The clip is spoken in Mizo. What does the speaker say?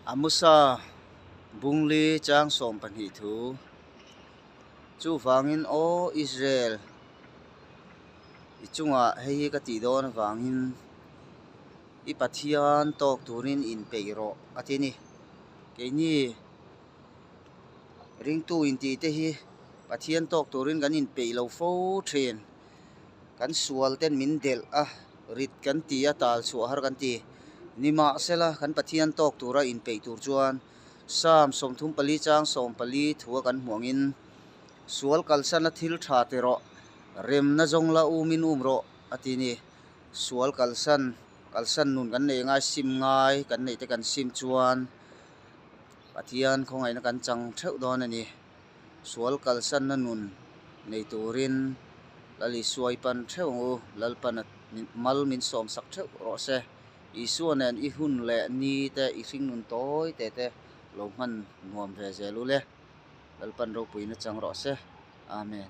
Amosa bungli chang 12 thu. Chuvangin aw Israel, i chungah hei hi ka tih dawn avangin i Pathian tawk turin inpeih rawh a ti a ni. Keini ringtu intih te hi Pathian tawk turin kan inpeih lo fo thin. Kan sual ten min delh a, rit kan ti a, tal chhuah har kan ti. Nimahsela kan Pathian tawk tura inpeih tur chuan Psalm 34 chang 14 thua kan hmuh angin, Sual kalsana thil tha ti rawh, remna zawng la umin um rawh a ti ni. Sual kalsan, kalsan nun kan nei ngai, sim ngai kan neih te kan sim chuan Pathian khawngaihna kan chang theuh dawn a ni. Sual kalsanna nun nei turin Lal Isua i pan theuh ang u, Lalpan a mal min sawmsak theuh rawh se. Isua nen i hun leh ni te i hringnun tawi te te lo hman nuam ve zel u le. Lalpan ropuina chang rawh se. Amen.